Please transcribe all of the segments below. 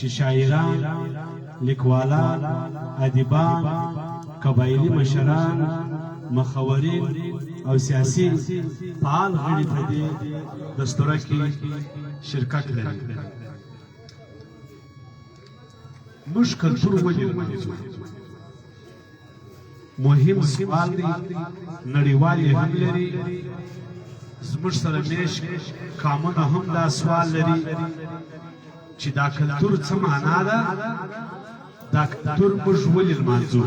چې شاعران، لیکوالان، ادیبان، قبایلي مشران، مخورین او سیاسي فعال غړي په دې دستوره کې شرکت لري. موږ کلتور ولې لمانځو؟ مهم سوال دی، نړیوال یې هم لري، زموږ سره میشت قامونه هم دا سوال لري چې دا کلتور څه معنا ده، دا کلتور موږ ولې لمانځو؟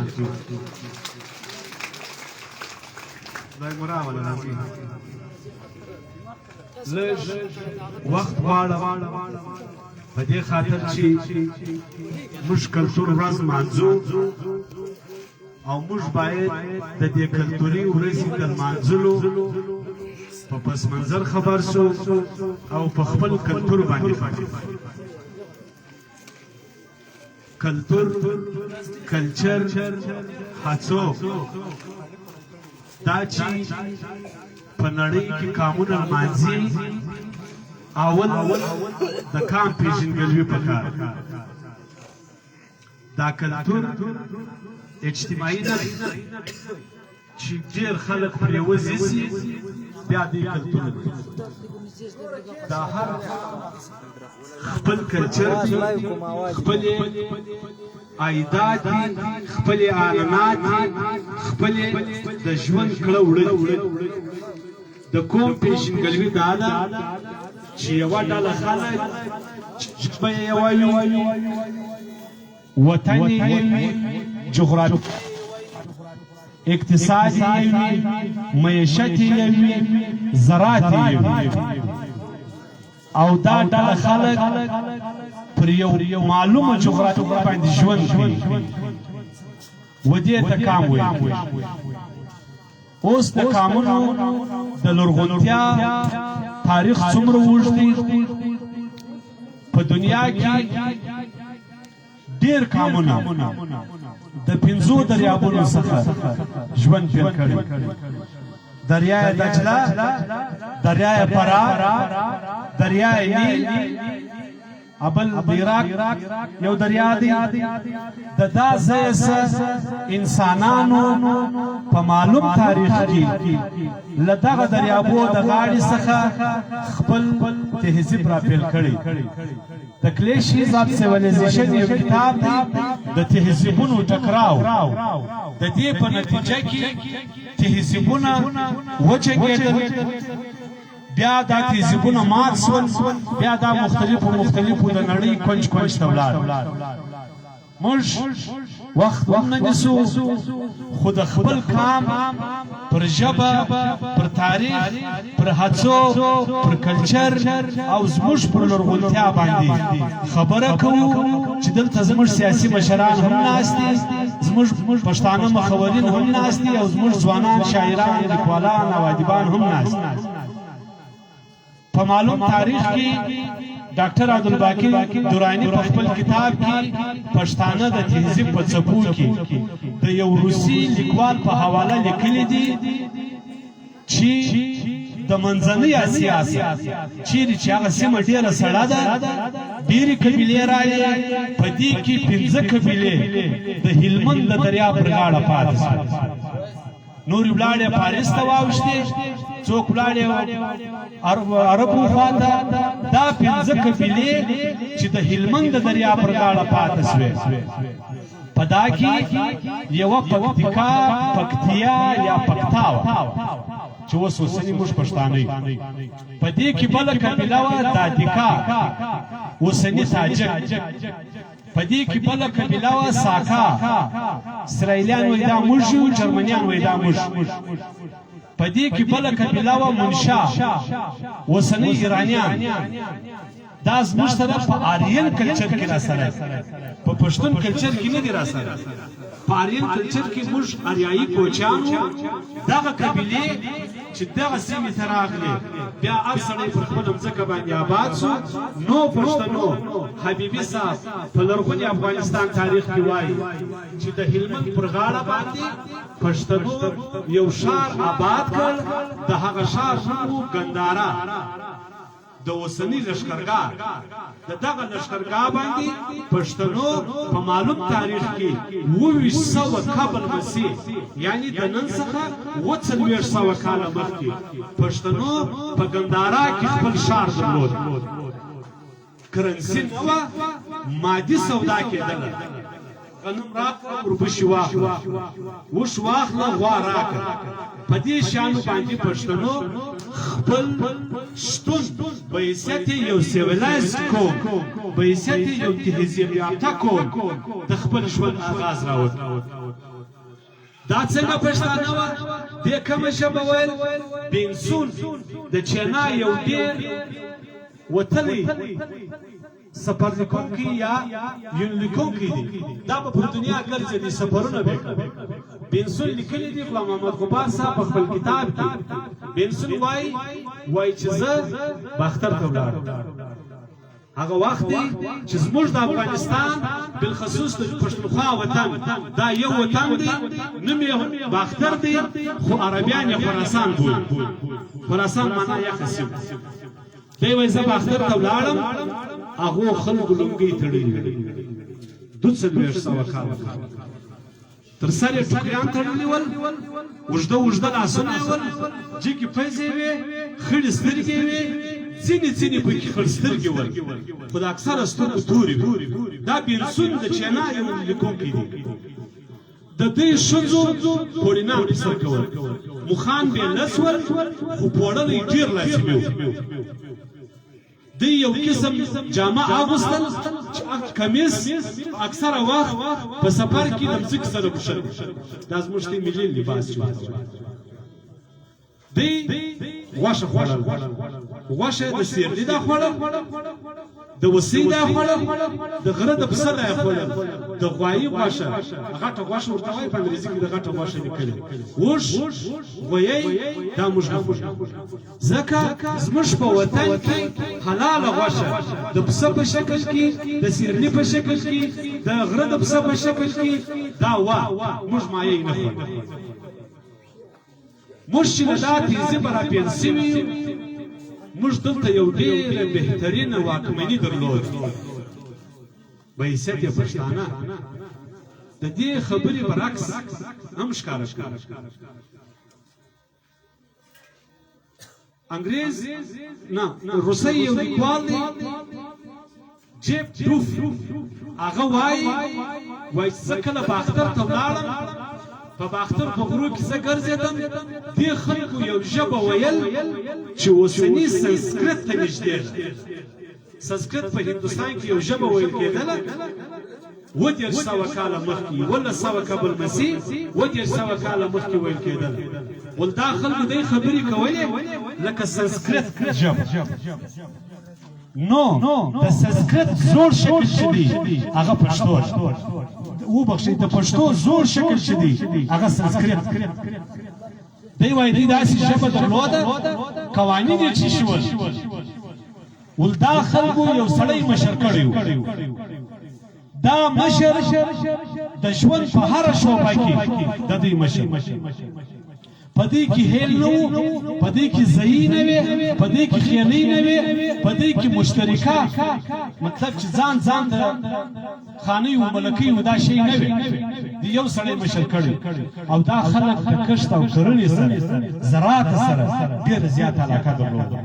خدای مو راوله، راځي لږ وخت غواړم په دې خاطر چې موږ کلتور ورځ لمانځو او موږ باید د دې کلتوري ورځې د لمانځلو په پس منظر خبر سو او په خپل کلتور باندې خبر. کلتور، کلچر، هڅو دا چې په نړۍ کې کامونه لمانځي، اول د کام پیژندګلوي پکار. دا کلتور اجتماعي نه دی چې ډېر خلک پرې وځي سي بیا دې کلتور دی. دا هر خپل کلچر دی، خپل عایدات دي، خپل عنعنات دي، خپل د ژوند کړه وړه دي. د کوم پیژندګلوي دا ده چې یوه ډله خلک چې ژبه یې یوه وي، وطن یې یو وي، جغرافیه، اقتصاد یې یو وي، معیشت یې یو وي، زراعت یې یو وي، او دا ډله خلک پر یو معلومه جغرافیه باندې ژوند کوي، و دې ته کام ویل کېږي. اوس د کامونو د لرغونتیا تاریخ څومره اوږد دی؟ په دنیا کې ډیر کامونه د پنځو دریابونو څخه ژوند پیل کړی: دریای دجله، دریای فرات، دریای نیل، ابل د عراق یو دریا دی. د دا ځای انسانانو په معلوم تاریخ کې له دغه دریابو د غاړې څخه خپل تهذیب را پیل کړی. د کلیشیز اف سیویلایزیشن یو کتاب دی، د تهذیبونو ټکراو. د دې په نتیجه کې تهذیبونه وجنګېدل، بیا دا تهذیبونه مات سول، بیا دا مختلفو مختلفو د نړۍ کنج کنج ته ولاړ. موږ وخت هم نه نیسو، خو د خپل کام پر ژبه، پر تاریخ، پر هڅو، پر کلچر او زموږ پر لرغونتیا باندې خبره کوو چې دلته زموږ سیاسي مشران هم ناست دي، زموږ پښتانه مخورین هم ناست دي او زموږ ځوانان شاعران، لیکوالان او ادیبان هم ناست دي. په معلوم تاریخ کې ډاکټر عبدالباقي دراني په خپل کتاب کې پښتانه د تهذیب په څپو کې د یو روسي لیکوال په حواله لیکلي دي چې د منځنۍ اسیا سره چیرې چې هغه سیمه ډیره سړه ده، ډېرې قبیلې راغلې. په دې کې 5 قبیلې د هلمند د دریا پر غاړه پاتې شوې، نورې ولاړې پاریس ته واوښتې، څوک ولاړې عربو خواته. دا 5 قبیلې چې د هلمند د دریا پر غاړه پاتې شوې، په دا کې یوه پکتیکا، پکتیا یا پکتا وه چې اوس اوسني موږ پښتانه یو. په دې کې بله قبیله وه دادیکا، اوسني تاجک. په دې کې بله قبیله وه ساکا، اسرائیلیان وایي دا موږ یو، جرمنیان وایي دا موږ. په دې کې بله قبیله وه منشا، اوسني ایرانیان. دا زموږ سره په آرین کلچر کې را سره، په پښتون کلچر کې نه دي را سره. په آرین کلچر کې موږ آریایي کوچیان وو. دغه قبیلې چې دغه سیمې ته راغلې، بیا هر سړی پر خپله مځکه باندې آباد سو. نو پښتنو، حبیبي صاحب په لرغوني افغانستان تاریخ کې وایي چې د هلمند پر غاړه باندې پښتنو یو ښار آباد کړ، د هغه ښار نوم و ګندارا. د اوسني لښکرګاه د دغه لښکرګاه باندې پښتنو په معلوم تاریخ کې 2700 قبل مسیح، یعنی د نن څخه 4700 کاله مخکې پښتنو په ګندارا کې خپل ښار درلود. کرنسي نه وه، مادي سودا کېدله. غنم راکړه، وربشې واخله، اوښ واخله، غوا راکړه. په دې شیانو باندې پښتنو خپل شتون به حیثیت یو سیویلایزډ قوم، به حیثیت یو تهذیب یافته قوم د خپل ژوند آغاز راوړ. دا څنګه پښتانه وه؟ دې کومه ژبه ویل؟ بینسون د چینا یو ډیر وتلی سفر لیکونکی یا یون لیکونکی دی، دا به پر دنیا ګرځي دي، سفرونه به کوي. بینسون لیکلی دی، غلام محمد غبار صاحب په خپل کتاب کې بینسون وایي، وایي چې زه باختر ته ولاړم. هغه وخت دی چې زموږ د افغانستان بالخصوص د پښتونخوا وطن دا یو وطن دی، نوم یې باختر دی، خو عربیان یې خراسان بولي. خراسان معنا یخه سیمه. دی وایي زه باختر ته ولاړم، هغو خلکو لونګۍ تړلې وې، 4200 کاله تر سر یې ټوکریان تړلي ول، اوږده اوږده لاسونه یې ول، جګې پزې وې، خړې سترګې وې، ځینې ځینې پکې خړ سترګې ول، خو د اکثره سترګو تورې وې. دا بینسون د چینا یو لیکونکی دی. د دوی ښځو پوړینان په سر کول، مخان به یې لڅ ول، خو پوړنی ډېر لازمي و. دوی یو قسم جامه اغوستل چې کمیس اکثره وخت په سفر کې د مځکې سره پوښل. دا زموږ دی ملي لباس چې ورته وایي. دوی غوښه خوړل، غوښه د سیرلي دا خوړل، د وسۍ دا خوړل، د غره د پسه دا خوړل، د غوایي غوښه، غټه غوښه ورته وایي، په انګریزي کې د غټه غوښه لیکلې، اوښ، غویی، دا موږ نه خوړل. ځکه زموږ په وطن کې حلاله غوښه د پسه په شکل کې، د سیرلي په شکل کې، د غره د پسه په شکل کې دا وه، موږ مایۍ نه خوړل. موږ چې له دا تهذیبه راپیل شوي یو، موږ دلته یو ډېره بهترینه واکمني درلوده به حیثیت یې پښتانه. د دې خبرې برعکس هم ښکاره کړو. انګریز نه، روسی یو لیکوال دی جیب ډوف، هغه وایي، وایي چې زه کله باختر ته ولاړم، په باختر په غرو کې زه ګرځېدم، دې خلکو یو ژبه ویل چې اوسني سنسکرت ته نږدې ده. سنسکرت په هندوستان کې یو ژبه ویل کېدله 3700 کاله مخکې، 1100 قبل مسیح، 3700 کاله مخکې ویل کېدله. ول دا خلکو دی خبرې کولې لکه سنسکرت ژبه. نو د سنسکرت زوړ شکل چې دی هغه پښتو ده. وبخښئ، د پښتو زوړ شکل چې دی هغه سنسکرت دی. وایي دوی داسې ژبه درلوده، قوانین یې چې شول، ول دا خلکو یو سړی مشر کړی و. دا مشر د ژوند په هره شعبه کې د دوی مشر، په دې کې هیل نه وو، په دې کې ځایي نه وي، په دې کې خیالي نه وي، په دې کې مشترکه، مطلب چې ځان ځان ته خانۍ او ملکۍ او دا شی نه وي. دی یو سړی مشر کړی او دا خلک د کښت او کرنې سره، زراعت سره ډېره زیاته علاقه درلوده.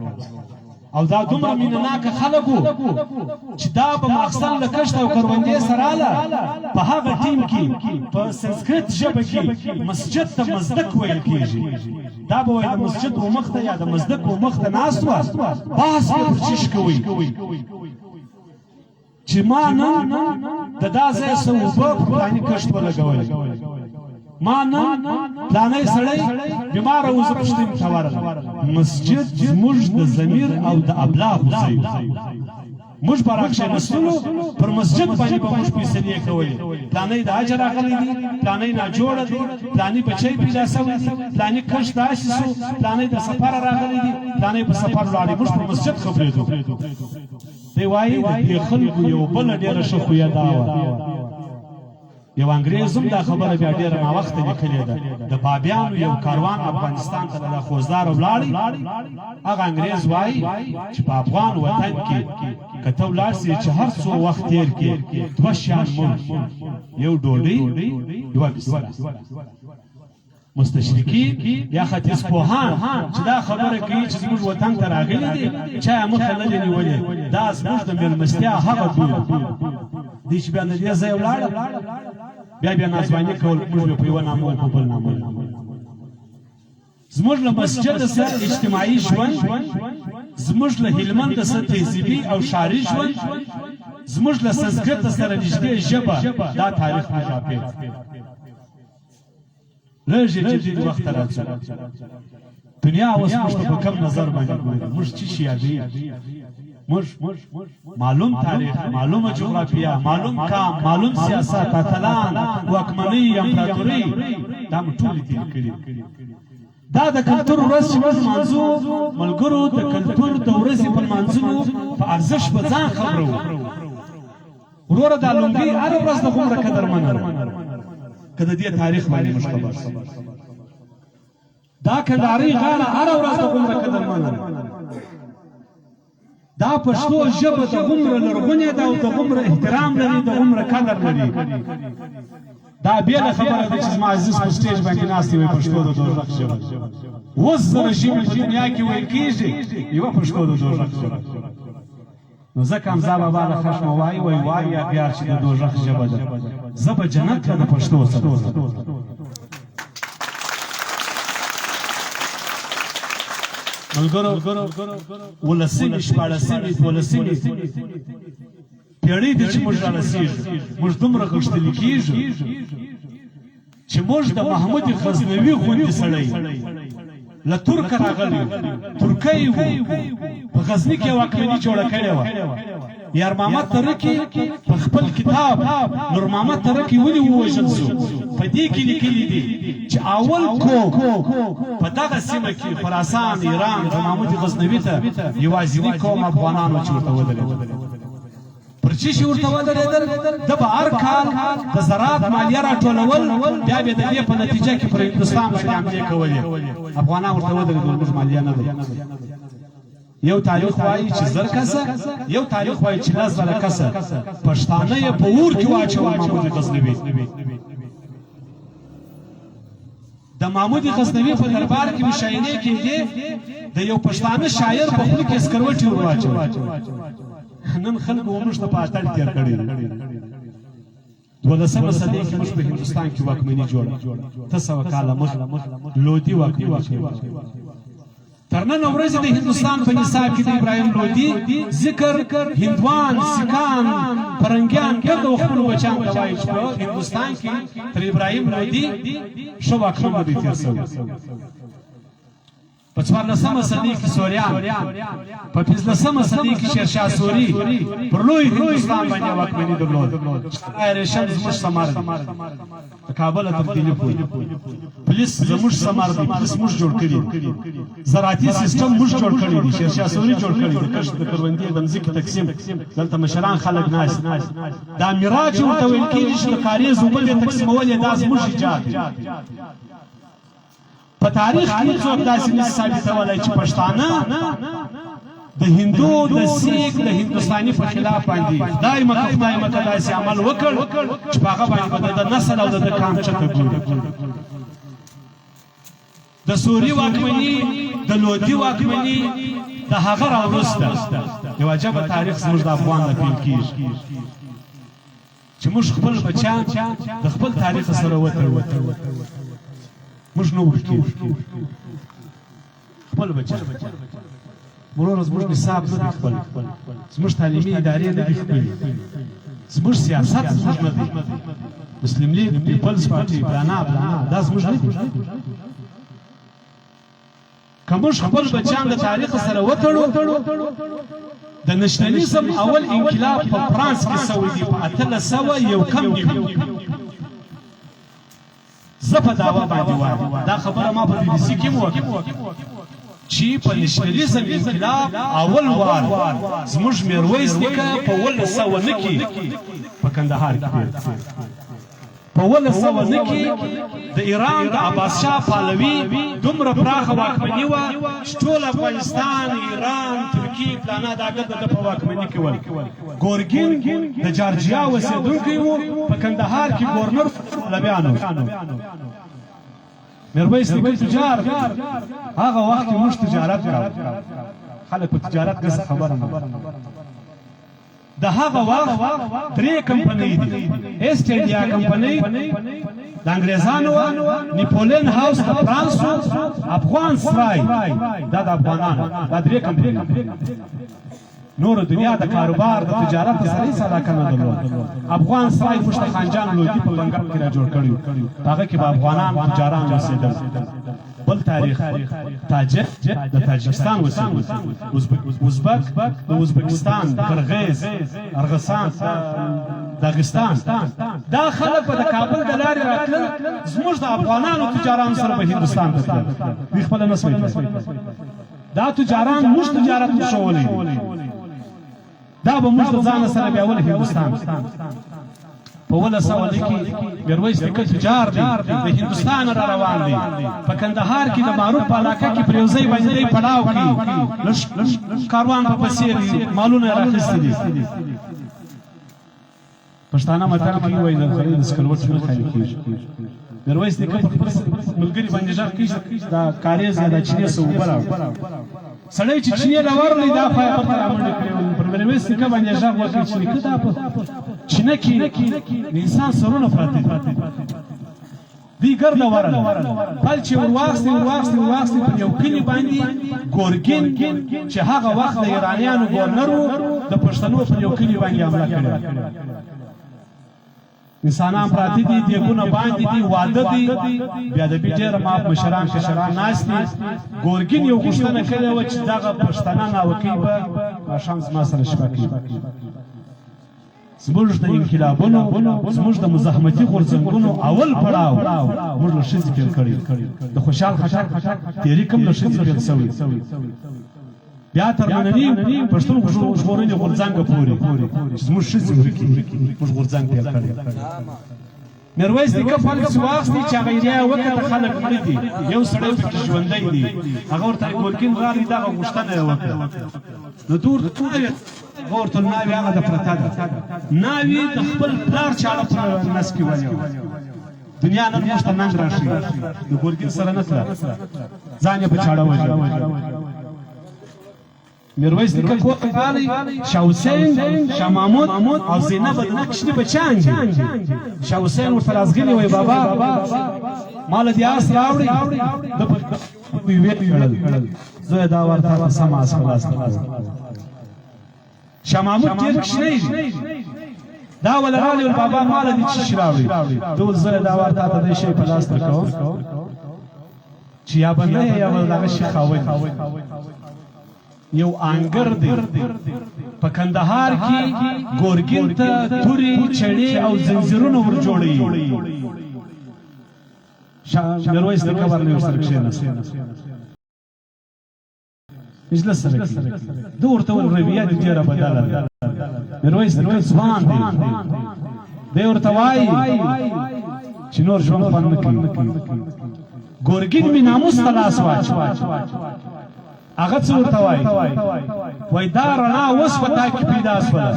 او دا دومره مینه ناکه خلک وو چې دا به ماخستن له کښت او کروندې سره راله، په هغه ټیم کې په سنسکرت ژبه کې مسجد ته مزدک ویل کېږي، دا به وایي د مسجد و مخته یا د مزدک و مخته ناست وه، بحث به پر چیش کوي چې ما نن د دا ځای څه اوبه پر پلاني کښت ولګولې، ما نن پلانی سړی بیماره و، زه پوښتنې ته ورغلم. مسجد زموږ د ضمیر او د ابلاغو ځای و. موږ به راکښېنستلو، پر مسجد باندې به موږ فیصلې کولې، پلانی د حج راغلی دی، پلانی ناجوړه دی، پلانی بچی پیدا شوی دی، پلانی کښت داسې شو، پلانی د سفره راغلی دی، پلانی په سفر لاړی، موږ پر مسجد خبرېدو. دی وایي د دې خلکو یو بله ډېره ښه خویه دا وه. یو انګریز هم دا خبره بیا ډیره ناوخته لیکلې ده. د بابیانو یو کاروان افغانستان ته له خوزداره ولاړی. هغه انګریز وایي چې په افغان وطن کې که ته ولاړ سې چې هر څو وخت تیر کې، دوه شیان مه وینې، یو ډوډۍ، یوه بستره. مستشرقین یا ختیځ پوهان چې دا خبره کوي چې زموږ وطن ته راغلي دي، چا یې مخه نه دی نیولې، دا زموږ د مېلمستیا هغه دود دی چې بیا د دې ځای ولاړه، بیا ناځواني کول، موږ به په یوه نامه او په بل نامه. زموږ له مسجد سره اجتماعي ژوند، زموږ له هلمند سره تهذیبي او ښاري ژوند، زموږ له سنسکرت سره نږدې ژبه، دا تاریخ موږ راپېښ. لږ یې جدید وخت ته راځو. دنیا اوس موږ ته په کوم نظر باندې ګوري؟ موږ څه شي یادوي؟ موږ معلوم تاریخ، معلومه جغرافیه، معلوم کام، معلوم سیاست، اتلان، واکمنۍ، امپراتورۍ، دا مو ټولې تېرې کړي. دا د کلتور ورځ چې موږ لمانځو، ملګرو، د کلتور د ورځې په لمانځلو په ارزښت به ځان خبروو. وروره، دا لونګۍ هره ورځ د غومره قدرمنه ده که د دې تاریخ باندې موږ خبر شو. دا کندهارۍ غاړه هره ورځ د غومره قدرمنه ده. دا پښتو ژبه د غومره لرغونې ده او د غومره احترام لري، د غومره قدر لري. دا بېله خبره ده چې زما عزیز په سټیج باندې ناست دی، وایي پښتو د دوزخ ژبه. 7000 ژبې په دنیا کې ویل کېږي، یوه پښتو د دوزخ ژبه. نو ځکه حمزه بابا له خښمه وایي، وایي وایي اغیار چې د دوزخ ژبه ده، زه به جنت ته د پښتو سره ځم. ملګرو، ولسمې، 16مې، 12مې پیړۍ ته چې موږ رارسېږو، موږ دومره غښتلي کېږو چې موږ د محمود غزنوي غوندې سړی له ترکه راغلی، ترکی وو، په غزني کې واکمني جوړه کړې وه. یار محمد ترکی په خپل کتاب نور محمد ترکی ولې ووژل شو، په دې کې لیکلي دي چې اول کوم په دغه سیمه کې، خراسان، ایران، د محمود غزنوي ته یوازیني قوم افغانان وو چې ورته ودرېدل. پر چی شي ورته ودرېدل؟ ده به هر کال د زراعت مالیه راټولول، بیا به د دې په نتیجه کې پر هندوستان باندې حملې کولې. افغانان ورته ودرېدل، موږ مالیه نه دی. یو تاریخ وایي چې 1000 کسه، یو تاریخ وایي چې 10,000 کسه پښتانه یې په اور کې واچول. محمود غزنوي، د محمود غزنوي په دربار کې مشاعرې کېدې، د یو پښتانه شاعر په خوله کې سکروټي ور واچول. نن خلکو موږ ته په اتل تېر کړی. 12مه صدۍ کې موږ په هندوستان کې واکمني جوړه، 800 کاله مخ لودي واکمني کوي. تر نن ورځې د هندوستان په نصاب کې د ابراهیم لودي ذکر هندوان، سیکان، پرنګیان ګرد او خپلو بچیانو ته وایي چې په هندوستان کې تر ابراهیم لودي ښه واکمن نه دی تېر شوی. په 14مه صدۍ کې سوریان، په 15مه صدۍ کې شیرشاه سوري پر لوی هندوستان باندې واکمني درلود. ریشم زموږ ثمر دی، د کابل تر دلي پورې پولیس زموږ ثمر دی، پولیس موږ جوړ کړي دي، زراعتي سیستم موږ جوړ کړی دی، شیرشاه سوري جوړ کړی دی، کښت د کروندې، د مځکې تقسیم. دلته مشران خلک ناست. دا میراج ورته ویل کېږي چې د کاریز اوبه به تقسیمولې، دا زموږ ایجاد دی. په تاریخ کې څوک داسې نشي ثابتولی چې پښتانه د هندو، د سیک، د هندوستاني په خلاف باندې خدای مکه خدای مکه داسې عمل وکړ چې په هغه باندې به د نسل او د کام چته ګوري. د سوري واکمني، د لودي واکمني، د هغه راوروسته یو عجبه تاریخ زموږ د افغان نه پیل کېږي چې موږ خپل بچیان د خپل تاریخ سره وتړو. موږ نه ورکیږو خپل بچیان. وروره، زموږ نصاب نه دی خپل، زموږ تعلیمي ادارې نه دي خپلې، زموږ سیاست زموږ نه دی. مسلم لیګ، پیپلز پارټي، پلانا پلانا، دا زموږ نه دي. که موږ خپل بچیان د تاریخ سره وتړو، د نشنلیزم اول انقلاب په فرانس کې سوی دی په 1891. زه په دعوه باندې وایم، دا خبره ما په بي بي سي کې هم وکړه چې په نشنلیزم انقلاب اول وار زموږ میرویس نیکه په 1700 نه کې په کندهار کې پیل. په 1709 کې د ایران د عباس شاه پهلوي دومره پراخه واکمني وه چې ټول افغانستان، ایران، ترکیې، پلانا دا ګرد د ده په واکمني کې ول. ګورګین د جارجیا اوسېدونکی و، په کندهار کې ګورنر پهلویانو. میرویس نیکه تجار دی، هغه وخت کې موږ تجارت کاوه، خلک په تجارت کې څه خبره نه. د هغه وخت درې کمپنۍ دي، ایسټ انډیا کمپنۍ د انګریزانو وه، نیپولین هاوس د فرانس و، افغان سرای دا د افغانانو، دا درې کمپنۍ. نور دنیا د کاروبار د تجارت سره هیڅ علاقه نه درلوده. افغان سرای موږ ته خانجان لودي په بنګال کې را جوړ کړی، په هغه کې به افغانان تجاران اوسېدل. بل تاریخ، تاجک د تاجکستان اوسېدونکي، ازبک د ازبکستان، قرغیز، ارغسان داغستان، دا خلک به د کابل د لارې راتلل، زموږ د افغانانو تجارانو سره به هندوستان ته تلل، دوی خپله نه سوی تللی. دا تجاران موږ تجارت ورښوولی دی، دا به موږ د ځانه سره بیاول هندوستان ته. په 1709 کې میرویس نیکه تجار دی، د هندوستان را روان دی، په کندهار کې د معروف په علاقه کې پر یو ځای باندې دی پړاو کوي، لږ کاروان په پسې دی، مالونه یې راخیستي دي. پښتانه متل کوي وایي د خرې د سکروټو نه خالي کېږي. میرویس نیکه په خپل ملګري باندې غږ کوي دا کاریز یا دا چینې څه اوبه راوړه. سړی چې چینې له ورغلی دا خوا یې بېرته رامنډه کړې وه. پر میرویس نیکه باندې غږ وکړ چې نیکه دا په چینه کې د انسان سرونه پراته دي. دوی ګرده ورغله، پل چې ورواخیستی ورواخیستی ورواخیستی پر یو کلي باندې ګورګین چې هغه وخت د ایرانیانو ګورنر و د پښتنو پر یو کلي باندې حمله کړې وه. انسانان پراته دي، دیګونه باندې دي، واده دی، بیا د بي ډېره معاف مشران کشران ناست دي. ګورګین یو غوښتنه کړې وه چې دغه پښتنه ناوکۍ به ماښام زما سره شپه کوي. زموږ د انقلابونو، زموږ د مزاحمتي غورځنګونو اول پړاو موږ له ښځې پیل کړی. د خوشحال خټک تحریک هم له ښځې پیل شوی، بیا تر ننني پښتون ژغورنې غورځنګ پورې چې زموږ ښځې ورکې دي، موږ غورځنګ پیل کړی. میرویس نیکه پل پسې واخیستی چې هغه ایریا یې وکته، خلک مړه دي، یو سړی پکې ژوندی دی. هغه ورته ګورګین راغی، دغه غوښتنه یې وکړه. نو ده ورته وویل، هغه ورته ناوې هغه ده پرته ده. ناوې د خپل پلار چاړه په نس کې ونیوه. دنیا نن موږ ته ننګ راښيي. د ګورګین سره نه تله، ځان یې په چاړه وژلی. میرویس نیکه کور ته راغی، شاه حسین، شاه محمود او زینب د ده کوچني بچیان دي. شاه حسین ورته راځغلي وایي، بابا ما له دې آس راوړی، ده په ویې کړل، زویه دا وار تا ته سم آس په لاس درکوم. شاه محمود ډېر کوچنی دی، دا وله راغلی ول بابا ما له دې څه شي راوړی، ده ول زویه دا وار تا ته دی شی په لاس درکوم چې یا به نه یا به دغه شي خاوند. یو انګر دی په کندهار کې ګورګین ته تورې چړې او زنځیرونه ور جوړوي. میرویس نیکه ورغلی ورسره کښېناست، مجلس سره کوي. ده ورته وویل رویه دې ډېره بدله ده. میرویس نیکه ځوان دی، دی ورته وایي چې نور ژوند خوند نه کوي. ګورګین مې ناموس ته لاس واچو. هغه څه ورته وایي؟ وایي دا رڼا اوس په تا کې پیدا شوله،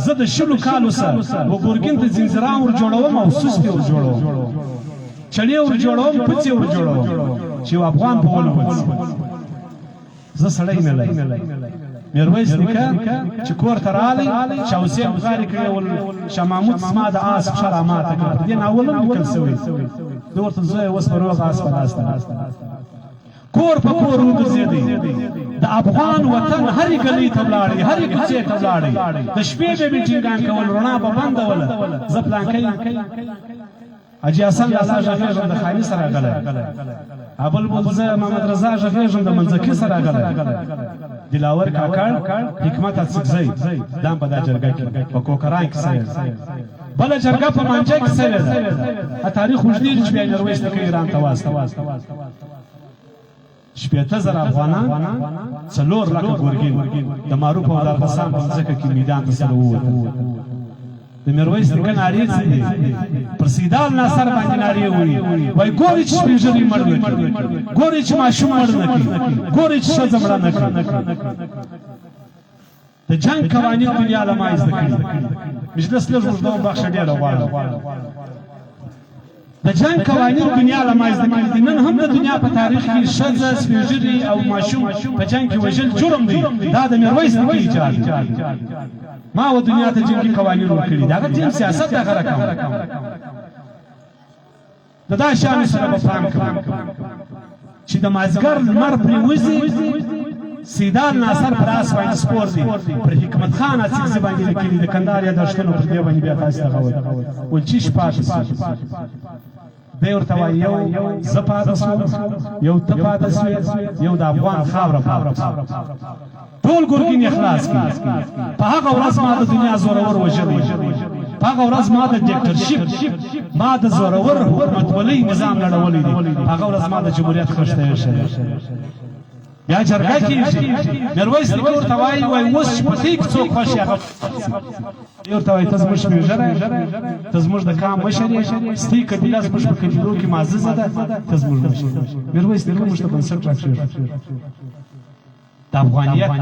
زه د 20 کالو سره و ګورګین ته ځنځیران ور جوړوم او سستې ور جوړوم، چړې ور جوړوم، پڅې ور جوړوم چې یو افغان په ولوبل شي. زه سړی نه لرم. میرویس نیکه چې کور ته راغی، شاه حسین بغارې کړې ول، شاه محمود زما د آس پښه راماته کړه. پر دې ناول هم لیکل شوی. ده ورته زویه اوس به روغ آس په لاس درکړم. کور په کور وګرځېدی، د افغان وطن هرې ګلۍ ته ولاړی، هرې کوڅې ته ولاړی، د شپې به میټینګان کول، رڼا به بنده وله. زه پلانکی حاجي حسن لالا غږېږم د خاني سره غلی، ابل بول زه محمد رضا غږېږم د منځکي سره غلی، دلاور کاکړ حکمت اڅکزی دام په دا جرګه کې په کوکران کې سوې ده، بله جرګه په مانجه کې سوې ده. تاریخ اوږدېږي چې بیا میرویس نیکه ایران ته واستوه. 60,000 افغانان، 4 لکه ګورګین د معروف او دارغسان په ځمکه کې میدان ته سره ووتل. د میرویس نیکه نارې څه دي؟ پر سیدال ناصر باندې نارې وهي، وایي ګورئ چې سپین ږیری مړ نه کړي، ګورئ چې ماشوم مړ نه کړي، ګورئ چې ښځه مړه نه کړي. د جنګ قوانین دنیا له ما زده کړي. مجلس لږ اوږدوم، بخښه ډېره غواړم. د جنګ قوانین دنیا له ما زده کړي دي. نن هم د دنیا په تاریخ کې ښځه، سپین ږیري او ماشوم په جنګ کې وژل جرم دی. دا د میرویس نیکه ایجاد دی. ما و دنیا ته جنګي قوانین ورکړي دي. هغه ټیم سیاست دغه رقم د دا شیانو سره به پام کوم چې د مازیګر لمر پرې وځي. سیدال ناصر پر آس باندې سپور دی، پر حکمت خان اڅکزي باندې لیکلي د کندهار یادښتونو، پر دې باندې بیا تاسو دغه وایي ول چې پاتې سو. دی ورته وایي یو زه پاتې سوم، یو ته پاتې سوې، یو د افغان خاوره پاتې سوه. ټول ګرګین یې خلاص کړي. په هغه ورځ ما د دنیا زورور وژلی، په هغه ورځ ما د ډیکټرشیپ، ما د زورور حکومتولۍ نظام لړولی دی، په هغه ورځ ما د جمهوریت خښته ایښې ده. بیا جرګه کېږي، میرویس نیکه ورته وایي، وایي اوس چې په دې کې څوک خوښ هغه دی ورته وایي، ته زموږ سپین ږیری، ته زموږ د قام مشر یې، ستۍ قبیله زموږ په قبیلو کې معززه ده، ته زموږ مشر. میرویس نیکه موږ ته بنسټ راکښېښود د افغانیت،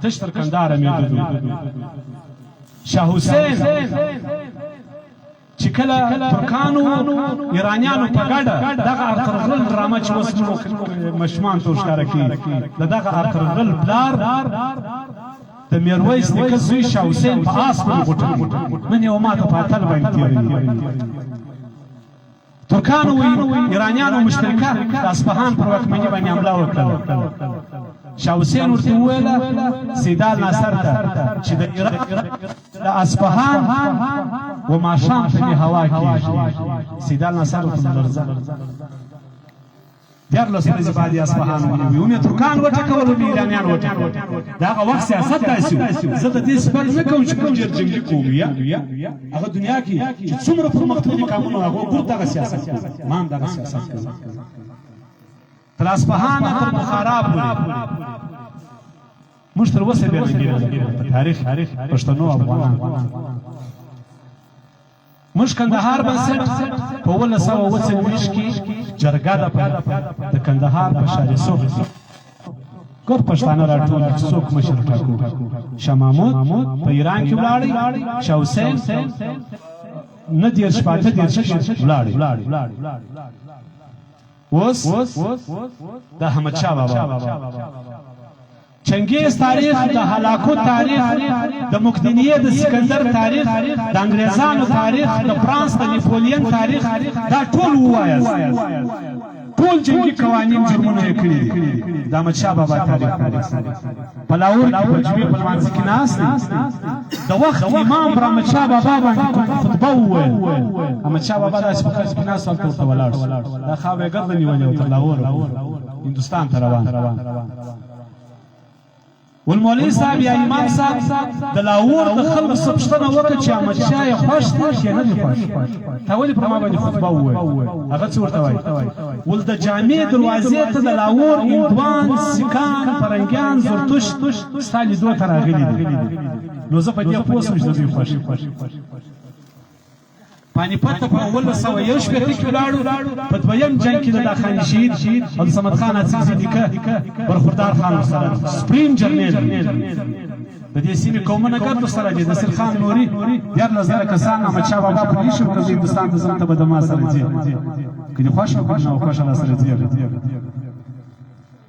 تش تر کندهاره مېدلو. شاه حسین چې کله ترکانو ایرانیانو په ګډه دغه ارترغل ډرامه چې اوس موږ ماشومان ته ښکاره کوي، د دغه ارترغل پلار د میرویس نیکه زوی شاه حسین په آس باندې غوټه، نن یې ماته په اتل باندې تېروي. ترکانو و ایرانیانو مشترکه د اصفهان پر واکمني باندې حمله وکړه. شاه حسین ورته وویل سیدال ناصر ته چې د ایران د اصفهان و ماښام ته مې هوا کېږي. سیدال ناصر ورته لرزه. 13 ورځې بعد یې اصفهان ونیوی، هم یې ترکان وټکول، هم یې ایرانیان وټکول. د هغه وخت سیاست داسې و. زه د دې صفت نه کوم چې موږ ډېر جنګي قوم یو. هغه دنیا کې چې څومره پرمختللي قامونه، هغو ګرد دغه سیاست کوي، ما هم دغه سیاست کوي. تر اصفهانه تر بخارا پورې موږ تر اوسه بې رنګي نه په تاریخ پښتنو افغانانو. موږ کندهار بنسټ په 1747 کې جرګه ده د کندهار په ښار سوخ، ګور پښتانه راټول چې څوک مشر ټاکو. شاه محمود په ایران کې ولاړی، شاه حسین نه 30 په 38 کې ولاړی. اوس د احمد شاه بابا چنګیز تاریخ، د هلاکو تاریخ، د مقدنیې د سکندر تاریخ، د انګریزانو تاریخ، د فرانس د نیپولین تاریخ، دا ټول ووایاست، ټول جنګي قوانین جرمونه یې کړي دي. د احمد شاه بابا تاریخ په لاهور کې په جمعې په لمانځه کې ناست دی، د وخت امام پر احمد شاه بابا باندې کوم خطبه وویل. احمد شاه بابا داسې په خلکو کې ناست، هلته ورته ولاړ شو، دا خاوره یې ګرده نیولې وه، تر لاهوره هندوستان ته روان ول. مولوي صاحب یا امام صاحب د لاهور د خلکو څخه پوښتنه وکړه چې احمد شاه یې خوښ دی که نه دی خوښ، تا ولې پر ما باندې خطبه وویل؟ هغه څه ورته وایي؟ ول د جامع دروازې ته د لاهور هندوان، سیکان، پرنګیان، زرتشت ستا لیدو ته راغلي دي، نو زه په دې پوه شوم چې د دوی خوښ. پانیپت ته په 1761 کې ولاړو. په دویم جنګ کې د داخاني شهید او د صمد خان اڅکزي نیکه برخوردار خان ورسره سپریم جرنیل، د دې سیمې قومونه ګرد ورسره دي. نصیر خان نوري 13,000 کسان احمد شاه بابا پرې ایښي وو، که زه هندوستان ته ځم ته به د ما سره ځې، که دې خوښه وه که دې ناخوښه را سره ځې.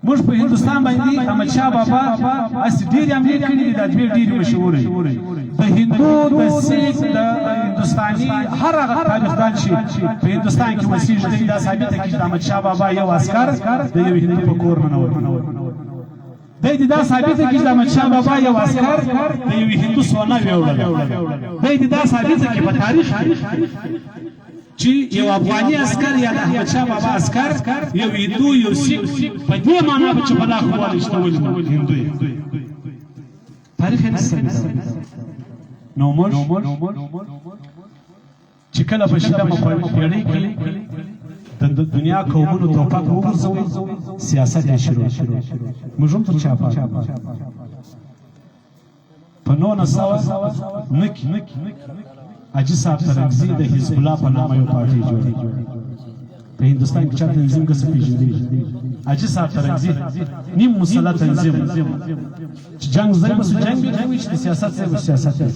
موږ په هندوستان باندې احمد شاه بابا هسې ډېرې حملې کړې دي، دا دوې ډېرې مشهورې. د هندو، د سیک، د هندوستاني هر هغه تاریخدان چې په هندوستان کې اوسېږي، دی دا ثابته کړي چې د احمد شاه بابا یو عسکر د یو هندو په کور ننوت. دی دې دا ثابته کړي چې د احمد شاه بابا یو عسکر د یوې هندو سونه ویوړله. دی دې دا ثابته کړي په تاریخ کې چې یو افغاني عسکر یا د احمد شاه بابا عسکر یو هندو، یو سیک، په دې معنا به چې بلا خواله چې ته ولې هندو یې، تاریخ یې نشي ثابتولی. نو موږ چې کله په 20مه پېړۍ کې د دنیا قومونو توپک وغورځوي، سیاست یې شروع، موږ هم تر چا پاتې په 1900 نه کې. حاجي صاحب ترنګزي د حزب الله په نامه یو پارټي جوړه په هندوستان کې چا تنظیم که څه پېژندلي؟ حاجي صاحب ترنګزي نیم مسلح تنظیم چې جنګ ځای به جنګ به کوي، چې د سیاست ځای به سیاست کوي.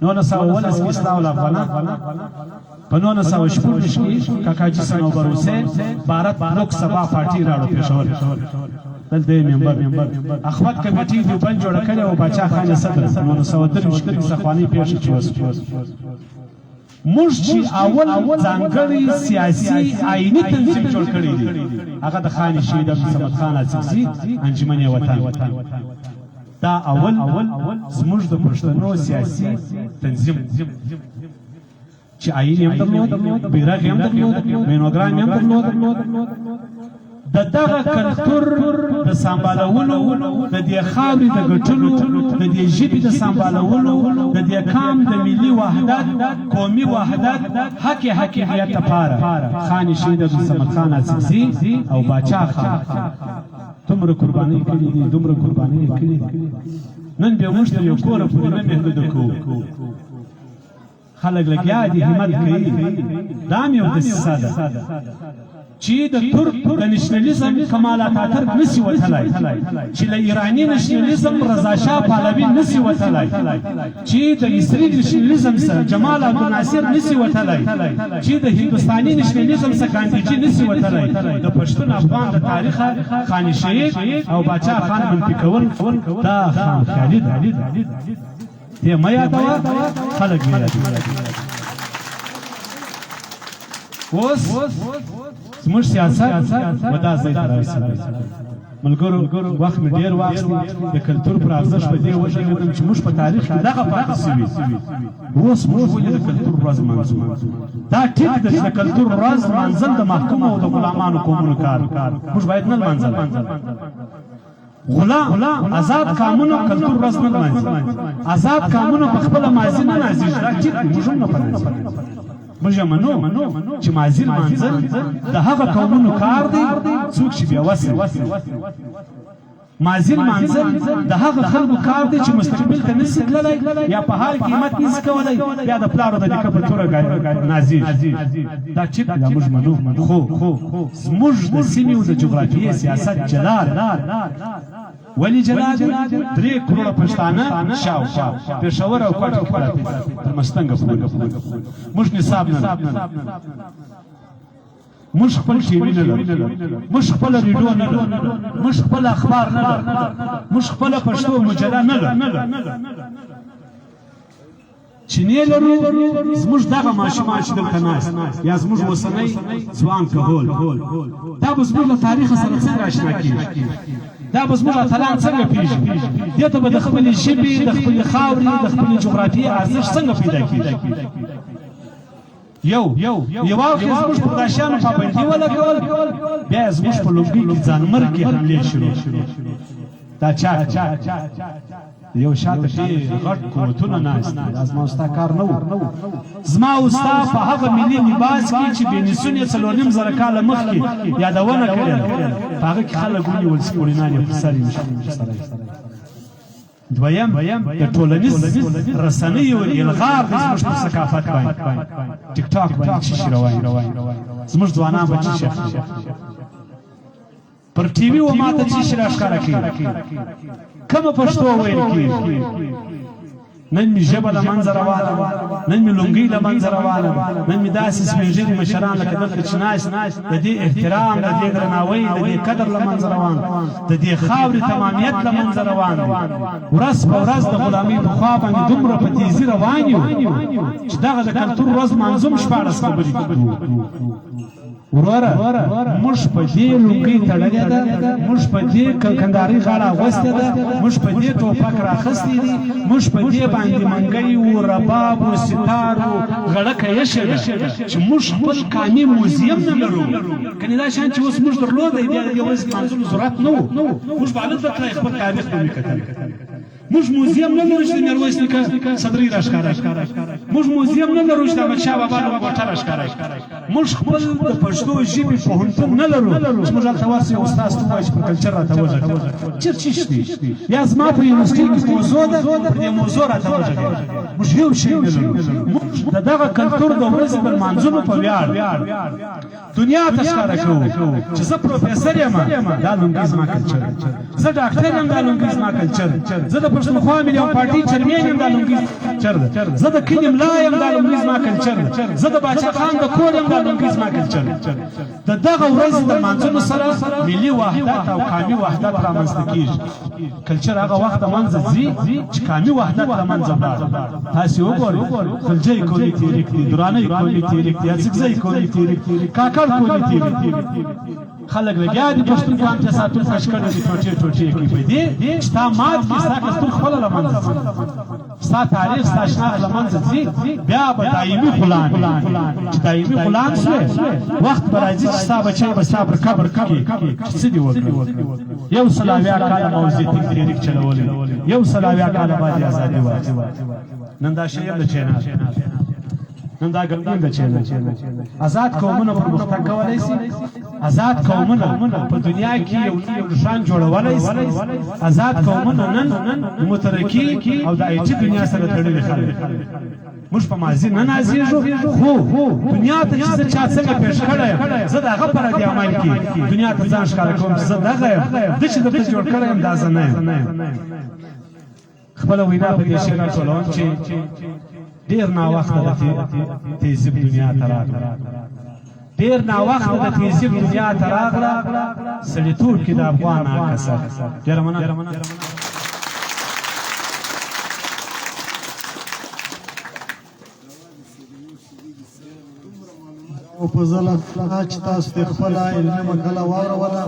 1917 کې اصلاح الافغانان، په 1926 کې کاکا جي صنوبر حسین بھارت لوک سبا پارټي راړو پېښور، دلته یې ممبر اخوت کمیټې دیوبند جوړه کړې او باچا خان یې صدر. 1923 کې سخوانۍ پېښه چې وشوه، موږ چې اول ځانګړی سیاسي آئیني تنظیم جوړ کړی دی، هغه د خان شهید عبدالصمد خان اڅکزي انجمن وطن. دا اول زموږ د پښتنو سیاسي تنظیم چې آئین یې هم درلود، بیرغ یې هم درلود، مینوګرام یې هم درلود. د دغه کلتور د سمبالولو، د دې خاورې د ګټلو، د دې ژبې د سمبالولو، د دې کام د ملي وحدت، قومي وحدت، حق حاکمیت لپاره خان شهید عبدالصمد خان اڅکزي او باچا خان دومره قربانۍ کړې دي، دومره قربانۍ کړې دي. نن بیا موږ تر یو کوره پورې نه محدود کوو. خلک لګیا دي، همت کوي. دا هم یو دسیسه ده چې د ترک د نشنلیزم کمال اتاترک نسی وتلای، چې له ایرانی نشنلیزم رضا شاه پهلوي نسی وتلای، چې د مصری نشنلیزم سره جمال عبدالناصر نسی وتلای، چې د هندوستاني نشنلیزم سره ګاندیجي نسی وتلای، د پښتون افغان د تاریخ خان شهید او باچا خان منفي کول دا خام خیالي ده. ته مه یادوه، خلک مې یادوي. اوس زموږ سیاست و دا ځای ته راورسېدی. ملګرو، وخت مې ډېر واخیستی، د کلتور پر ارزښت په دې وغږېدم چې موږ په تاریخ کې دغه پاتې شوي. اوس موږ ولې د کلتور ورځ لمانځو؟ دا ټیک ده چې د کلتور ورځ لمانځل د محکومو او د غلامانو قومونو کار، موږ باید نه لمانځل. غلام آزاد قامونو کلتور ورځ نه لمانځي، آزاد قامونو په خپله ماضي نه نازېږي. دا ټیک دی، موږ هم نه په نازېږو. موږ یې منو چې ماضي لمانځل د هغه قومونو کار دی څوک چې بېوسه وي. ماضي لمانځل د هغه خلکو کار دی چې مستقبل ته نشي تللی یا په حال کې همت نشي کولی، بیا د پلارو د نیکه په توره نازېږي. دا ټیک دی، دا موږ منو، خو زموږ د سیمې او د جغرافیې سیاست جلا دی. ولې جلا دی؟ 3 کروړه پښتانه شاوخوا پېښور او کوټه کې پراته دي، تر مستنګه پورې. موږ نصاب نه لرو، موږ خپل ټي وي نه لرو، موږ خپله ریډیو نه لرو، موږ خپل اخبار نه لرو، موږ خپله پښتو مجله نه لرو. چې نه لرو، زموږ دغه ماشومان چې دلته ناست یا زموږ اوسنی ځوان کهول، دا به زموږ له تاریخ سره څنګه آشنا کېږي؟ دا به زموږ اتلان څنګه پېژني؟ دې ته به د خپلې ژبې، د خپلې خاورې، د خپلې جغرافیې ارزښت څنګه پیدا کېږي؟ یو یو اړخ یې زموږ پر داشیانو پابندي ولګول، بیا یې زموږ په لونګۍ کې ځانمرګي حملې شروع. دا چا؟ یو شاته ډېر غټ قوتونه ناست دي. دا زما ستا کار نه و. زما او ستا په هغه ملي لباس کې چې بینیسون یې 4500 کاله مخکې یادونه کړې ده، په هغه کې خلک ونیول چې پوړینان یې پر سر یې سره. دویم، د ټولنیز رسنیو الغار دی زموږ پر ثقافت باندې. ټیک ټاک باندې څه شي روان، زموږ ځوانان به څه شي اخلي؟ پر ټي وي و ماته څه شي راښکاره کوي؟ کومه پښتو ویل کېږي؟ نن مې ژبه له منځه روانه ده، نن مې لونګۍ له منځه روانه ده، نن مې داسې سپین ږیري مشران لکه دلته چې ناست، د دې احترام، د دې درناوی، د دې قدر له منځه روان، د دې خاورې تمامیت له منځه روان دی. ورځ په ورځ د غلامۍ په خوا باندې دومره په تیزي روان یو چې دغه د کلتور ورځ لمانځو 16 خبرې کوو. وروره، موږ په دې لونګۍ تړلې ده، موږ په دې کندارۍ غاړه اغوستې ده، موږ په دې ټوپک راخستی دی، موږ په دې باندې منګی و رباب و ستار و غړکه ایښې ده چې موږ خپل قامي موزیم نه لرو. کنې دا شان چې اوس موږ درلودی، بیا د دې ورځې لمانځلو ضرورت نه و. موږ به هلته تللی، خپل تاریخ به مې کتل. موږ موزیم نه لرو چې د میرویس نیکه صدرۍ راښکاره کړي. موږ موزیم نه لرو چې د احمدشاه بابا لنګوټه راښکاره کړي. موږ خپل د پښتو ژبې پوهنتون نه لرو چې موږ هلته ورسو یو استاد ته ووایو چې پر کلچر راته وغږېږه. چېرته چی شته یا زما په یونیورسټۍ کې موضوع ده، پر دې موضوع راته وغږېږه. موږ یو شی نه لرو. موږ د دغه کلتور د ورځې د لمانځلو په ویاړ دنیا ته ښکاره کوو چې زه پروفیسر یم، دا لونګۍ زما کلچر دی. زه ډاکټر یم، دا لونګۍ زما کلچر دی. زه د پښتونخوا ملي پارټي چرمین یم، دا لونګۍ کلچر ده. زه د کلي ملا یم، دا لونګۍ زما کلچر ده. زه د باچا خان د کور یم، دا لونګۍ زما کلچر ده. د دغه ورځې د لمانځلو سره ملي وحدت او قامي وحدت رامنځته کیږي. کلچر هغه وخت د منځه ځي چې قامي وحدت له منځه ولاړ. تاسې وګورئ، خلجی قومي تحریک دی، درانی قومي تحریک دی، اڅکزی قومي تحریک دی، کاکړ قومي تحریک دی. خلک لګیا دي پښتون قام ته ساتون کش کړی دي، ټوټې ټوټې کوي. په دې چې تا مات کړي، ستا کلتور خپله له منځه ځي، ستا تاریخ، ستا شناخت له منځه ځي، بیا به دایمي غلام یې. چې دایمي غلام شوې، وخت به راځي چې ستا بچی به ستا پر قبر کړي چې څه دې وکړل. 170 کاله ماوزیتینګ تحریک چلولی، 170 کاله بعد یې ازادي واخیسته. نن دا شی هم د چینا، نن دا ګرځي د چینا. آزاد قومونه پرمختګ کولای شي، آزاد قومونه په دنیا کې یو نښان جوړولای شي. آزاد قومونه نن مترقي او د آی ټي دنیا سره تړلي خلک. موږ په ماضي نه نازیږو، خو دنیا ته چې زه چا څنګه پیښ کړی یم، زه د هغه په رد عمل کې دنیا ته ځان ښکاره کوم چې زه دغه یم، ده چې درته جوړ کړی یم دا زه نه یم. خپله وینا په دې شعر راټولوم چې ډېر ناوخته د تهذیب دنیا ته راغله، ډېر ناوخته د تهذیب دنیا ته راغله، سړیتوب کې د افغان عکس. ډېره مننه. او په ځله چې تاسو ته خپله علمي مقاله واوروله.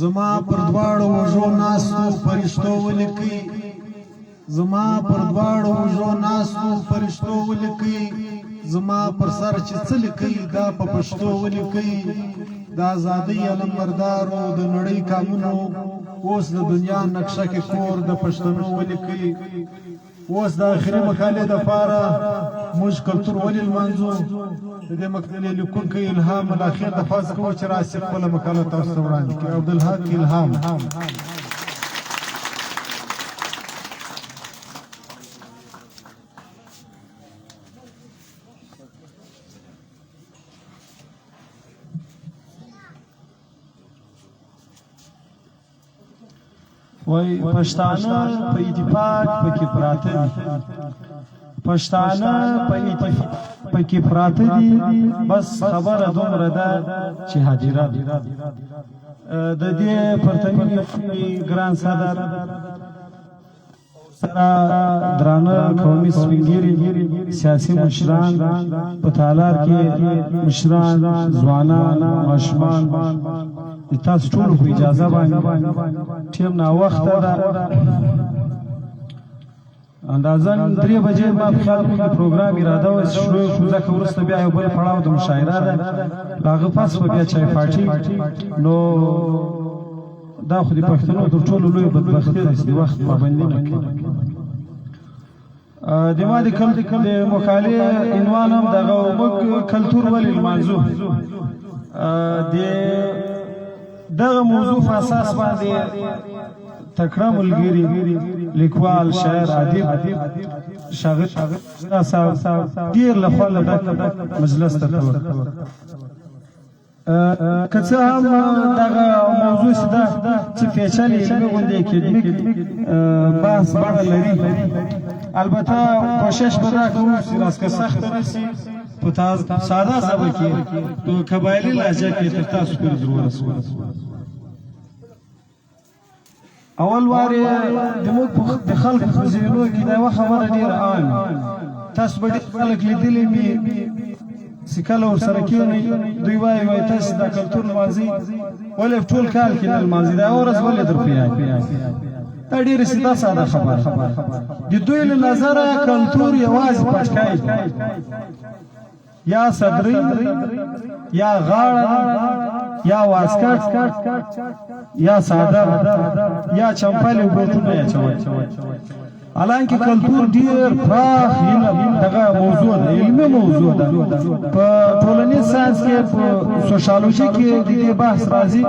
زما پر دواړو وږو ناستو فرشتو ولیکئ، زما پر دواړو وږو ناستو فرشتو ولیکئ، زما پر سر چې څه لیکئ دا په پښتو ولیکئ. د ازادۍ علمبردارو د نړۍ کامونو، اوس د دنیا نقشه کې کور د پښتنو ولیکئ. اوس د اخري مقالې دپاره موږ کلتور ولې لمانځو، د دې مقالې لیکونکی الهام ملاخېل ته فرض کوو چې راسي خپله مقاله تاسو ته وړاندې کړي. عبدالحق الهام. وای پښتانه په اتفاق پکې پراته دي، پښتانه په اتفاق پکې پراته دي، بس خبره دومره ده چې هدیره ده. د دې پرتمینې ګران صدر سره درانه قومي سپینګیري، سیاسي مشران، په تالار کې مشران، ځوانان، ماشومان، د تاسو ټولو په اجازه باندې ټیم ناوخته ده، اندازاً 3 بجې ما په خیال کې د پروګرام اراده وه چې شروع کړو، ځکه وروسته بیا یو بل پړاو د مشاعره ده، له هغه پس به بیا چای پارټي. نو دا خو د پښتنو تر ټولو لویه بدبختي ده چې د وخت پابندي نه کوي. د ما د کل د مقالې عنوان هم دغه، موږ کلتور ولې لمانځو. د دغه موضوع په اساس باندې تکړه ملګري، لیکوال، شاعر، ادیب ښاغلي صاحب ډېر له خوله ډک مجلس ته ورکړ. که څه هم دغه موضوع چې ده څه پیچلې علمي غوندې اکیډمیک بحث بڼه لري، البته کوشش به دا کوو چې راسکه سخته نه شي، په ساده ژبه کې په قبایلي لهجه کې تر تاسو پورې در ورسوو. اول وار د موږ د خلکو په ذهنو کې دا یوه خبره ډېره عامه، تاسو به ډېر خلک لیدلي وي چې کله ورسره کښېنئ دوی وایي، وایي تاسو دا کلتور لمانځئ ولې ټول کال کې نه لمانځئ، دا یوه ورځ ولې در په یاد؟ دا ډېره سیده ساده خبره، د دوی له نظره کلتور یوازې پټکی دی، یا صدرۍ یا غاړه ده، یا واسکټ یا څادر یا چمپلې او بوټونه یې اچول. حالانکه کلتور ډیر پراخ علم دغه موضوع ده، علمي موضوع ده. په ټولنیز ساينس کې، په سوشیالوژي کې د دې بحث راځي.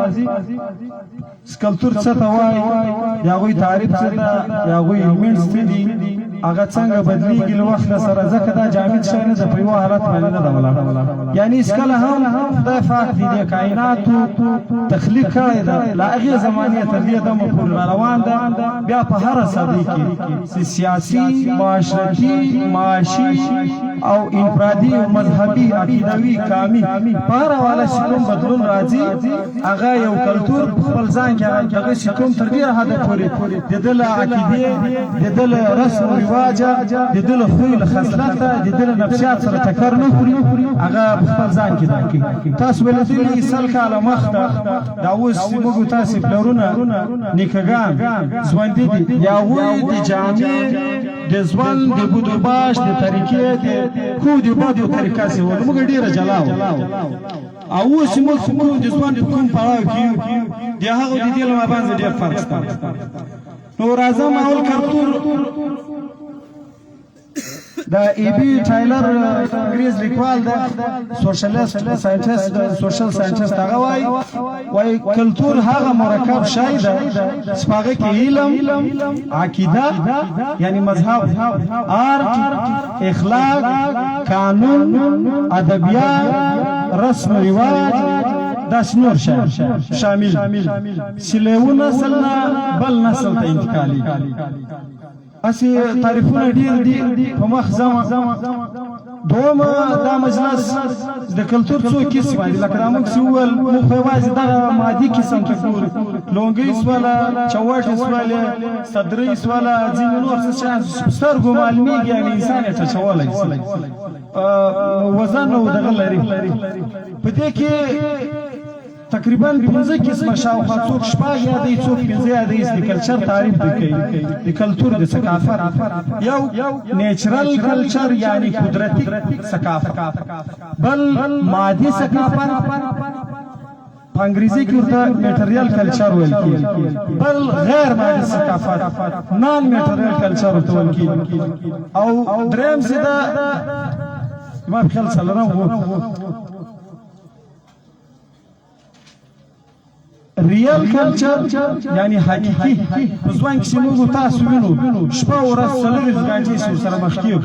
کلتور څه ته وایي، د هغوی تعریف څه ده، د هغوی ایلیمنټس څه دي، هغه څنګه بدلیږي له وخت سره، ځکه دا جامد شی نه ده، په یوه حالت باندې نه ده ولاړ. یعنی هیڅکله هم خدای پاک د دې کائناتو تخلیق کړی ده، له هغې زمانې تر دې دمه پورې را روان ده. بیا په هره صدۍ کې چې سیاسي، معاشرتي، معاشي او انفرادي او مذهبي، عقیدوي، قامي په هر حواله چې کوم بدلون راځي، هغه یو کلتور په خپل ځان کې هغه دغه چې کوم تر ډېره حده پورې د ده له عقیدې، د ده له رسم او رواجه، د ده له خوی له خصلته، د ده له نفسیات سره ټکر نه خوري، هغه په خپل ځان کې دا کوي. تاسو به لیدلي 100 کاله مخته، دا اوس موږ تاسې پلرونه نیکهګان ژوندي دي، د هغوی د جامې، د ژوند د بود و باش د طریقې، د ښو د بدو طریقه چې وه، موږ ډېره جلا وه. او اوس چې موږ کوم د ژوند په کوم پړاو کې یو، د هغو د دې له مابنځه ډېر فرق شته. نو راځم اول کلتور. د ای بي ټایلر انګریز لیکوال ده، سوشلیست ساينټیست، سوشل ساينټیست، هغه وایي کلتور هغه مرکب شی ده چې په هغه کې علم، عقیده یعنی مذهب، آرټ، اخلاق، قانون، ادبیات، رسم و رواج، داسې نور شیان شامل چې له یوه نسل نه بل نسل ته انتقالېږي. هسې تعریفونه ډېر دي، په مخ ځم. دوم، دا مجلس د کلتور څو قسمه دي. لکه دا موږ چې وویل، موږ خو یوازې دغه مادي قسم ته ګورو، لونګۍ سوله، چوټې سولې، صدرۍ سوله، ځینې نور څه شیان چې په سترګو معلومېږي، یعنې انسان یې ټچولی شي، وزن او دغه لري. په دې کې تقریبا 5 قسمه شاوخوا، څوک شپږ یادوي، څوک 5 یادوي، د کلچر تعریف دی کوي، د کلتور د ثقافت. یو نیچرل کلچر یعنی قدرتي ثقافت، بل مادي ثقافت، په انګریزي کې ورته میټریال کلچر ویل کیږي، بل غیر مادي ثقافت، نان میټریال کلچر ورته ویل کیږي، او دریم څه ده، ما په خیال څلورم وو، ریل کلچر یعنی حقیقي. په ځوان کې چې موږ تاسو وینو، شپه ورځ 24 ګنټې چې ورسره مخ کیو،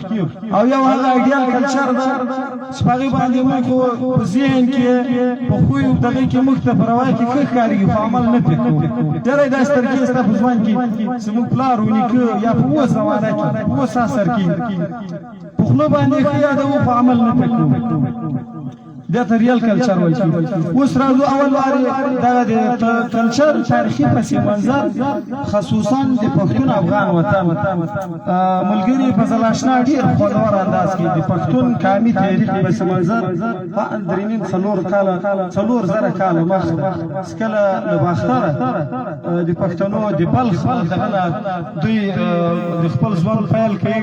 او یو هغه ایډیال کلچر ده چې په هغې باندې موږ په ذهن کې، په خوی او دغې کې موږ ته په روایت کې ښه ښکارېږي، خو عمل نه پرې کوو. ډېری داسې طریقې شته په ژوند کې چې موږ پلار و نیکه یا په اوس زمانه کې، په اوس عصر کې په خوله باندې ښه یادوو، خو عمل نه پرې کوو. دې ته ریل کلچر ویل کېږي. اوس راځو اول وارې دغه د کلچر تاریخي پس منظر، خصوصا د پښتون افغان وطن. ملګري فضل آشنا ډېر خوندور انداز کې د پښتون قامي تاریخ پس منظر په 3.5 4 کاله، 4000 کاله مخته چې کله له باختره د پښتنو د بلخ دغه نه دوی د خپل ژوند پیل کوي،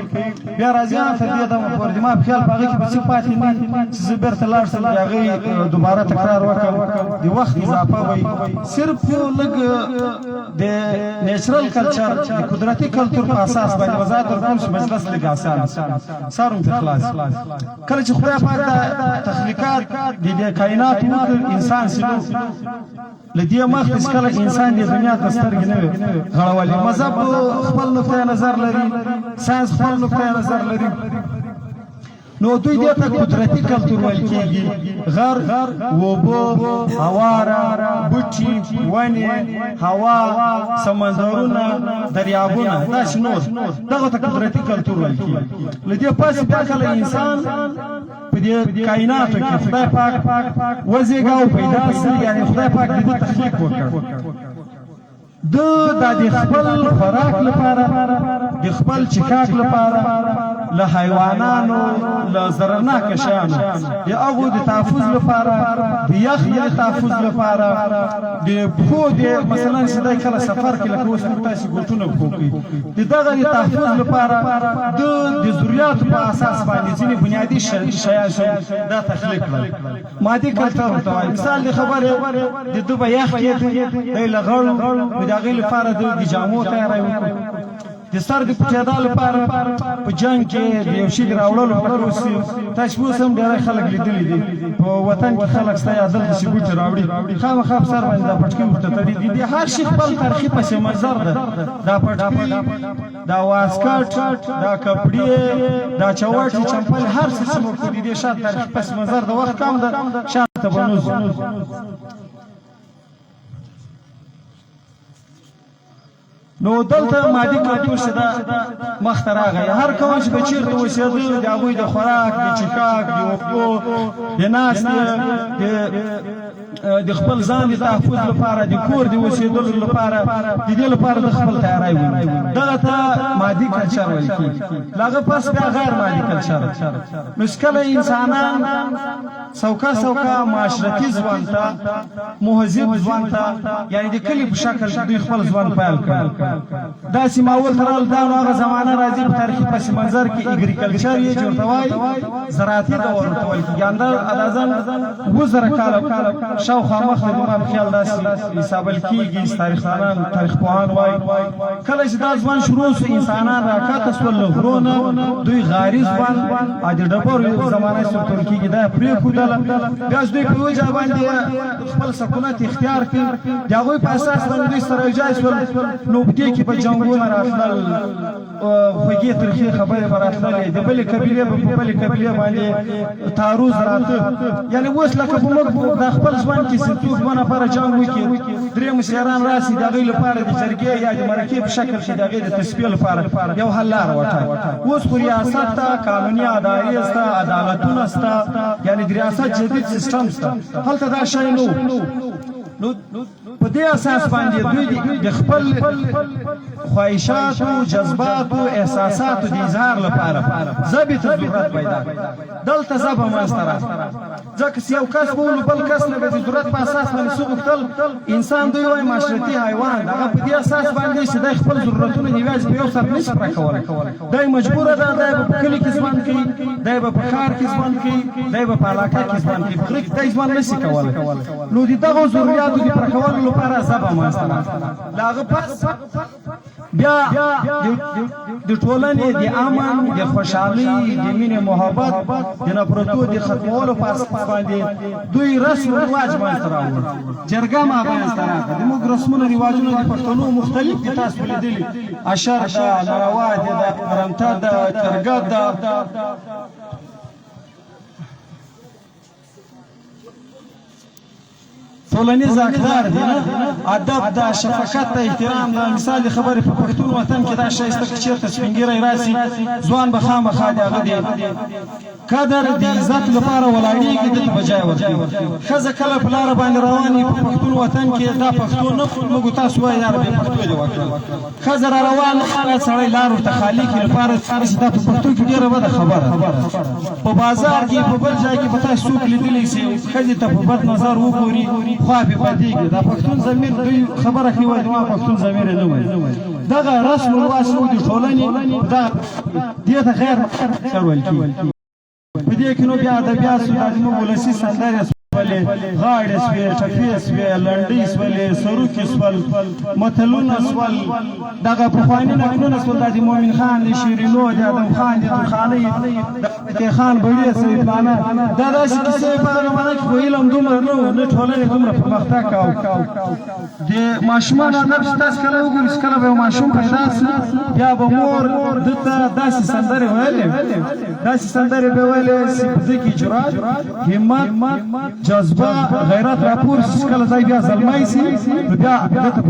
بیا راځي تر دې دمه پورې، ما په خیال په هغه کې به څه پاتې نه چې زه بیرته لاړ شم د هغې دوباره تکرار وکړم، د وخت اضافه وي. صرف لږ د نیچرل کلچر، د قدرتي کلتور په اساس باندې وضاحت درکوم چې مجلس لږ اسان سر هم خلاص. کله چې خدای پاک دا تخلیقات د دې کائنات وکړ، انسان سینو له دې مخکې چې کله انسان دې دنیا ته سترګې نه وې غړولې، مذهب خپل نقطه نظر لري، ساينس خپل نقطه نظر لري، نو دوی دې ته قدرتي کلتور ویل کېږي. غر، اوبه، هواره، بوټي، ونې، هوا، سمندرونه، دریابونه، داسې نور، دغه ته قدرتي کلتور ویل کېږي. له دې پس بیا کله انسان په دې کائناتو کې خدای پاک وزېږه او پیدا سي، یعنی خدای پاک د ده تخلیق وکړ، ده دا د خپل خوراک لپاره، د خپل چکاک لپاره له حیوانانو، له ضررناکه شیانو د هغو د تحفظ لپاره، د یخ د تحفظ لپاره، د پښو د مثلا چې دی کله سفر کې، لکه اوس موږ تاسې ګوټونه پښو کوي، د دغه د تحفظ لپاره د ضروریاتو په اساس باندې ځینې بنیادي شیان دا تخلیق کړل. مادي کلچر ورته وایي. مثال د خبرې، د ده به یخ کېده، دی لغړ، نو د هغې لپاره د جامو تیاری وکړو. د سر د پټېدا لپاره په جنګ کې د یو شي د راوړلو، لکه اوس تاسو اوس هم ډېری خلک لیدلي دي، په وطن کې خلک سته یا دلته چې بوټي راوړي، خامخا په سر باندې دا پټکۍ ورته تړي دي. د هر شي خپل تاریخي پس منظر ده. دا پټکۍ، دا واسکټ، دا کپړې، دا چوټي، چمپل، هر څه چې موږ د دې شاته تاریخي پس منظر د وخت کم ده، شاته به نه ځو. نو دلته مادي کلتور چې دا مخته راغی، هر قوم چې به چېرته اوسېده، د هغوی د خوراک، د چښاک، د اوبو، د ناستې، د خپل ځان د تحفظ لپاره، د کور د اوسېدلو لپاره، د دې لپاره د خپل تیاری ونیو. دغه ته مادي کلچر ویل کېږي. له هغه پس بیا غیر مادي کلچر. نو چې کله انسانان سوکه سوکه معاشرتي ژوند ته، مهذب ژوند ته، یعنی د کلي په شکل کې دوی خپل ژوند پیل کړ، داسې ماحول ته راغلل. دا نو هغه زمانه راځي په تاریخي پس منظر کې اګریکلچر یې چې ورته وایي، زراعتي دور ورته ویل کېږي. اندازاً 7000 کاله شاوخوا مخته د ما په خیال داسې حسابل کېږي، تاریخدانان، تاریخپوهان وایي. کله چې دا ژوند شروع شو، انسانان راکښته شول له غرو نه، دوی غاري ژوند او د ډبرو زمانه چې ورته ویل کېږي دا یې پرېښودله. بیا چې دوی په یوه ځای باندې خپل سکونت اختیار کړ، د هغوی په اساس باندې دوی سره یو ځای شول، نو په دې کې به جنګونه راتلل، خوږې ترخې خبرې به راتللې، د بلې قبیلې به په بلې قبیلې باندې تعرض راته. یعنې اوس لکه په موږ د خپل ژوند کې چې څوک دوه نفره جنګ وکړي، درې مشران راسي، د هغوی لپاره د جرګې یا د مرکې په شکل کې د هغې د تصفیې لپاره یو حل لاره وټاکي. اوس خو ریاست ته قانوني ادارې شته، عدالتونه شته، یعنې د ریاست جدید سیستم شته، هلته دا شی نه و. نو په دې اساس باندې دوی د خپل خواهشاتو، جذباتو، احساساتو د اظهار لپاره ژبې ته ضرورت پیدا کړ. دلته ژبه منځته راغله، ځکه چې یو کس به له بل کس نه به د ضرورت په اساس باندې څه غوښتل. انسان دوی وایي معاشرتي حیوان، هغه په دې اساس باندې چې دی خپل ضرورتونه یوازې په یو سر نشي پوره کولی، دی مجبوره ده، دی به په کلي کې ژوند کوي، دی به په ښار کې ژوند کوي، دی به په علاقه کې ژوند کوي، په غره کې دی ژوند نشي کولی. نو د دغو ضروریاتو د پوره کولو لپاره ژبه منځته راغله. له هغه پس بیا د ټولنې د امن، د خوشحالۍ، د مینې، محبت، د نفرتو د ختمولو په اساس باندې دوی رسم و رواج منځته راوړ. جرګه ما منځته راغله. د موږ رسمونه رواجونه د پښتنو مختلف دي، تاسو لیدلي، اشر ده، ناروا ده، برمته ده، جرګه ده. ټولنیز اقدار دي نه، ادب ده، شفقت ده، احترام ده. مثال خبرې، په پښتون وطن کې دا شی شته که چېرته سپین ږیری راسي، ځوان به خامخا د هغه د قدر د عزت لپاره ولاړېږي، ده ته به جای ورکوي. ښځه کله په لاره باندې روان وي په پښتون وطن کې، دا پښتو نه موږ تاسو وایي یاره بې پښتو دې وکړه، ښځه را روانه سړی لار ورته خالي کړي لپاره چې دا په پښتو کې ډېره بده خبره. په بازار کې، په بل ځای کې به تاسو څوک لیدلی شي ښځې ته په بد نظر وګوري، خوا پې بدېږي. دا پښتون ضمیر دوی خبره کوي، وایي ما پښتون ضمیر یې نه مني. دغه رسم و رواج زموږ د ټولنې دغه دې ته غیر کلچر ویل کېږي. په دې کې نو بیا ادبیات شو، دا زموږ ولسي سندرې سولې، غاړې سوې، ټپې سوې، لنډۍ سولې، سروکي سول، متلونه سول، دغه پخواني نکلونه سول. دا د مومن خان، د شیرینو، د ادم خان، د درخانۍ، د فتح خان بړې سوې پلانه، دا داسې کیسې په هغه زمانه کې خو علم دومره نه و، نه ټولنې دومره پرمختګ کاوه. د ماشومانو ادب چې تاسو کله وګورئ، چې کله به یو ماشوم پیدا سي، بیا به مور ده ته داسې سندرې ویلې، داسې سندرې به ویلې چې په ده کې جرأت، همت، جذبه، غیرت راپور شي. چې کله دی بیا زلمی سي، نو بیا ده ته